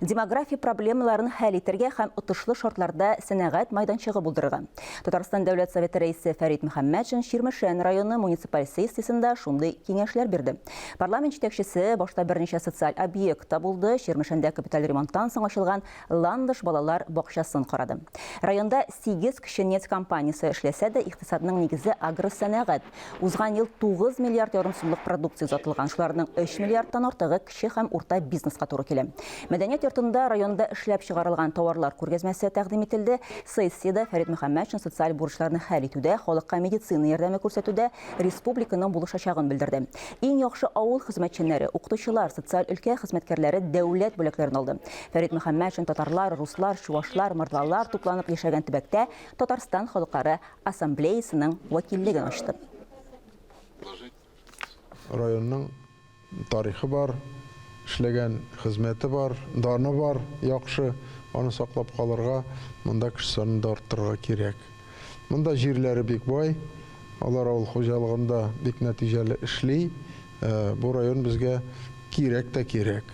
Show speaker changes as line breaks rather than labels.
Демография проблемаларын хәл итәргә һәм отышлы шартларда сәнәгать майданчыгы булдырырга. Татарстан Дәүләт Советы Рәисе Фәрит Мөхәммәтшин Чирмешән районы муниципаль сессиясендә шундый киңәшләр бирде. Парламент җитәкчесе башта берничә социаль объектта булды, Чирмешәндә капиталь ремонттан соң ачылган Ландыш балалар бакчасын карады. Районда 8 кече нефть компаниясе эшләсә дә, икътисадның нигезе агросәнәгать. Узган ел 9 миллиард ярым сумлык продукция озатылган, шуларның 3 миллиардтан артыгы кече һәм урта бизнеска туры килә. Мәдәният йортында районда эшләп чыгарылган товарлар күргәзмәсе тәкъдим ителде. Сессиядә Фәрит Мөхәммәтшин социаль бурычларны хәл итүдә, халыкка медицина ярдәме күрсәтүдә республиканың булышачагын белдерде. Иң яхшы авыл хезмәтчәннәре, укытучылар, социаль өлкә хезмәткәрләре дәүләт бүләкләрен алды. Фәрит Мөхәммәтшин татарлар, руслар, чувашлар, мордвалар тупланып яшәгән төбәктә Татарстан халыклары ассамблеясының вәкиллеген ачты.
Районның Тарихы бар, эшләгән хезмәте бар, даны бар, яхшы, аны саклап калырга, монда кеше санын да арттырырга кирәк. Монда җирләре бик бай, алар авыл хуҗалыгында бик нәтиҗәле эшли. Бу район безгә кирәк тә кирәк.